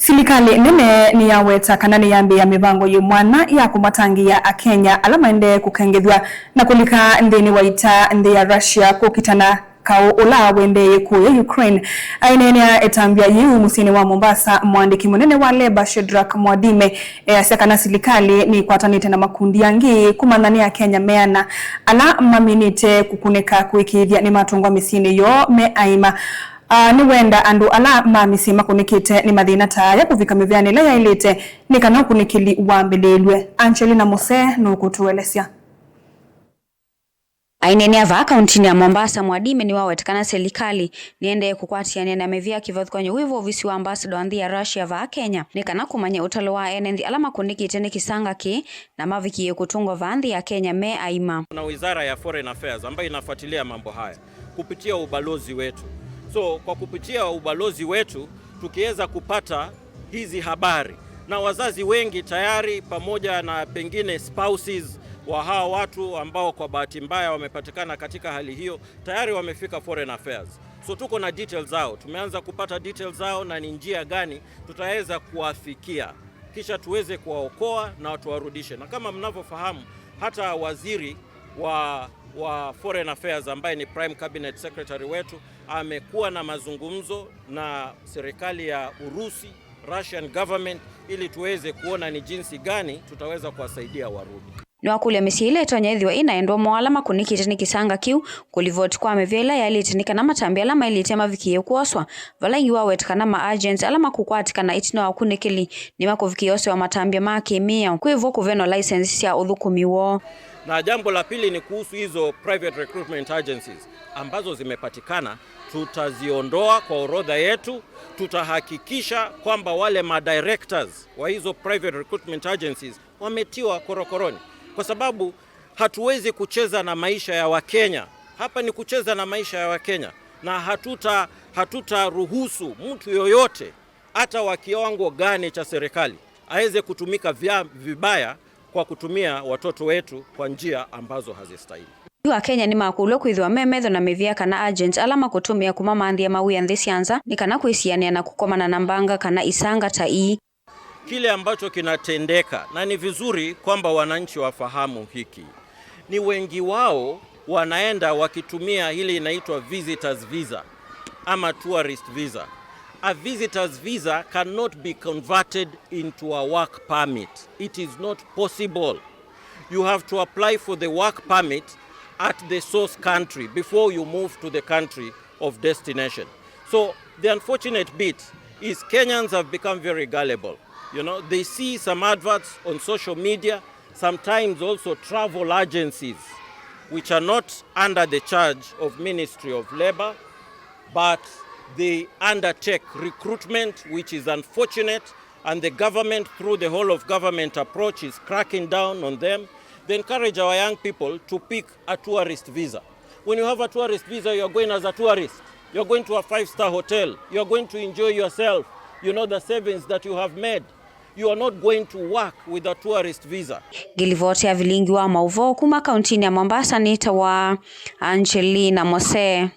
Silikali nene niyaweta kana niyambiia mivango yi mwana ya kumatangia akenya ala maende kukengethwa na kulika nthini wa ita nthi ya Russia kukitana kau ula wendeye kuya Ukraine. Ainenea etambia yiu musyini wa Mombasa, mwandiki munene wa Leba Shedrack Mwadime easya kana silikali ni ikwatanite na makundi yangi kumanthania Kenya meana ala maminite kukunika kuikithia ni matungwa misyini yoo me aima. Ni wenda andu ala ma misyi makunikite ni mathina ta ya kuvika mivyani ila yailite ni kana ukunikili wambililwe. Angelina Mose nukutuelesya. Ainenea va kaunti ya Mombasa, Mwadime ni wawetekana serikali niendee kukwatiania na mevia kivathukany'o wivo ofisi wa ambassador wa nthi ya Russia va Kenya ni kana kumanya utalo wa ene nthi ala makunikite ni kisanga ki na mavikie kutungwa va nthi ya Kenya me aima. Kuna wizara ya Foreign Affairs ambayo inafuatilia mambo haya kupitia ubalozi wetu. So kwa kupitia ubalozi wetu tukiweza kupata hizi habari, na wazazi wengi tayari pamoja na pengine spouses wa hawa watu ambao kwa bahati mbaya wamepatikana katika hali hiyo tayari wamefika Foreign Affairs. So tuko na details zao, tumeanza kupata details zao na ni njia gani tutaweza kuwafikia kisha tuweze kuwaokoa na tuwarudishe. Na kama mnavyofahamu, hata waziri wa Foreign Affairs ambaye ni Prime Cabinet Secretary wetu amekuwa na mazungumzo na serikali ya Urusi, Russian government, ili tuweze kuona ni jinsi gani tutaweza kuwasaidia warudi. Niwakulya misyi ila itonya ithiwa inaendwa mo ala makunikite ni kisanga kiu kulivoti kwa mivya ila yailite ni kana matambya ala mailite mavikie kwoswa vala ingi wawetekana ma agents ala makukwatikana itina wa kunikili ni makuvikia ose wa matambya ma kimia kwivo kuvenwa license sya uthukumi woo. Na jambo la pili ni kuhusu hizo private recruitment agencies ambazo zimepatikana, tutaziondoa kwa orodha yetu. Tutahakikisha kwamba wale madirectors wa hizo private recruitment agencies wametiwa korokoroni, kwa sababu hatuwezi kucheza na maisha ya Wakenya. Hapa ni kucheza na maisha ya Wakenya, na hatutaruhusu mtu yoyote hata wa kiwango gani cha serikali aweze kutumika vibaya kwa kutumia watoto wetu kwa njia ambazo hazistahili. Yu Akenya ni makulwe kwithiwa me metho na mivia kana agents ala makutumia kuma manthia mawia nthi syanza ni kana kwisiania na kukomana na mbanga kana isanga ta ii. Kile ambacho kinatendeka, na ni vizuri kwamba wananchi wafahamu hiki, ni wengi wao wanaenda wakitumia hili inaitwa visitors visa ama tourist visa. A visitor's visa cannot be converted into a work permit. It is not possible. You have to apply for the work permit at the source country before you move to the country of destination. So the unfortunate bit is Kenyans have become very gullible. They see some adverts on social media, sometimes also travel agencies, which are not under the charge of Ministry of Labor, but they undertake recruitment, which is unfortunate, and the government, through the whole of government approach, is cracking down on them. They encourage our young people to pick a tourist visa. When you have a tourist visa, you are going as a tourist. You are going to a 5-star hotel. You are going to enjoy yourself. You know the savings that you have made. You are not going to work with a tourist visa. Ngilivotea vilingi wa mauvo kuma kauntini ya Mombasa nita wa Angelina Mose.